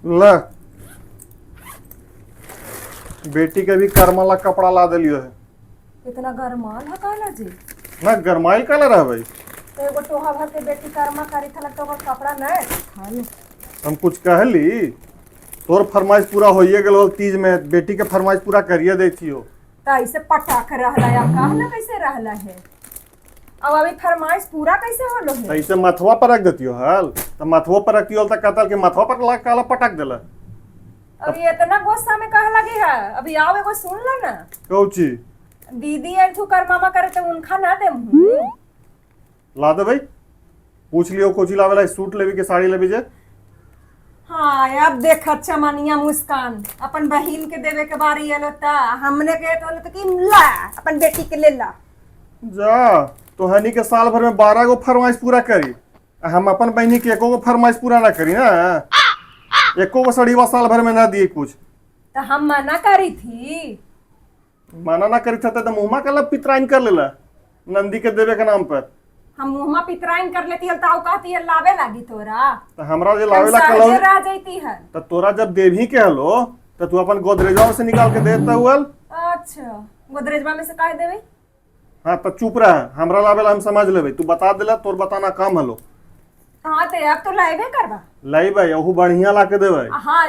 ल, बेटी के भी कर्मा ला कपड़ा ला देलियो है। इतना गरमाल है काला जी? ना गरमाइल काला रहबै? तो एगो टोहा भर के बेटी कर्मा करी थला तो ओकर कपड़ा नहीं खाली। हम कुछ कहली? तोर फरमाइश पूरा होइए गेल तीज में, बेटी के फरमाइश पूरा करिए दै छियो। तो ऐसे पटाख रहला या कहला कैसे रहला है? अब अभी फरमाइश पूरा कैसे होलो है? तो ऐसे मथवा पर रख देतियो हल, तो मथवा पर रखतियो हल, तो कहता कि मथवा पर ला काला पटक देला। अभी इतना गुस्सा में कह लगी है? अभी आओ, एगो सुन लो ना। कौची? दीदी आयल थू कर मामा करे तो उनका ना देम हूँ? ला दे भाई, पूछ लियो कोची लावेला, सूट लेबी के साड़ी लेबी जे। हाँ, अब देख अच्छा मानिया मुस्कान अपन बहिन के देवे के बारी एलो ता हमने के तो तो कि ला अपन बेटी के ले ला। जा तो हनी के साल भर में 12 गो फरमाइश पूरा करी आ हम अपन बहनी के एको गो फरमाइश पूरा ना करी ना, एको गो साड़ीवा साल भर में ना दिए कुछ। तो हम मना करी थी। मना ना करी था तो मुँहमा कला पितराइन कर लेला नंदी के देवे के नाम पर। हम मुहमा पितराइन कर लेती हल तो कहती है लावे लागी तोरा। तो हमरा जे हम लावेला सहजे कलौ रह जाती है। तो तोरा जब देवी के हलो तो तू अपन गोदरेजवा से निकाल के देता हुअल। अच्छा, गोदरेजवा में से काहे देवे? हाँ तो चुप रह, हमरा लावेला हम समझ लेबै, तू बता देला, तोर बताना काम हलो। हाँ तो अब तो लाइबे करबा। लैबै, ओहू बढ़िया ला के देबै। हाँ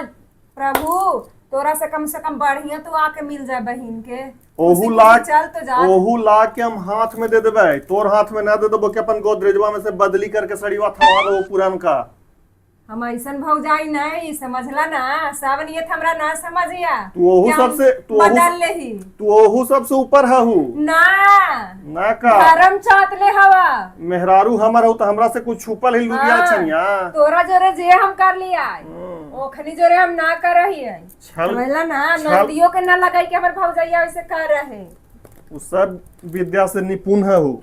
प्रभु, तोरा से कम बढ़िया तो आके मिल जाए बहिन के। ओहू खुशी ला खुशी चल तो जा। ओहू ला के हम हाथ में दे देबै, तोर हाथ में ना दे देबो कि अपन गोदरेजवा में से बदली करके सड़ीवा थमा देबो पुरनका। हम ऐसन भौजाई नहीं समझला ना, सब नियत हमरा ना समझिया। तू ओहू कि हम सबसे तू ओहू बदल लेही। तू ओहू सबसे ऊपर हहू। ना। ना का? धर्म चाहत ले हवा। मेहरारू हमर हु तो हमरा से कुछ छुपल ही लुरिया। हाँ, छनिया। तोरा जोरे जे हम कर लिया ओखनी जोरे हम ना कर रही है। छल समझला ना? छल नदियों के ना लगाई के हमर भौजाइया वैसे कर रहे। उ सब विद्या से निपुण है हु।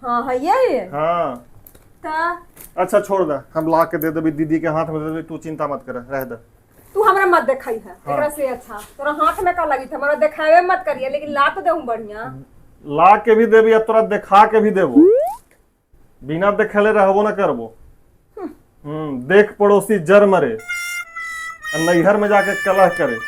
हाँ हाँ ये है। हाँ। ता अच्छा छोड़ दे, हम ला के दे देबी, दीदी के हाथ में दे देबी, तू चिंता मत कर, रह दे। तू हमरा मत देखाई है। हाँ। एकरा से अच्छा तोरा हाथ में का लगी था, हमरा देखावे मत करिए, लेकिन ला तो देहूं बढ़िया। ला के भी देबी आ तोरा देखा के भी देबो, बिना देखले रहबो ना करबो। देख पड़ोसी जर मरे आ नैहर में जाके कलह करे।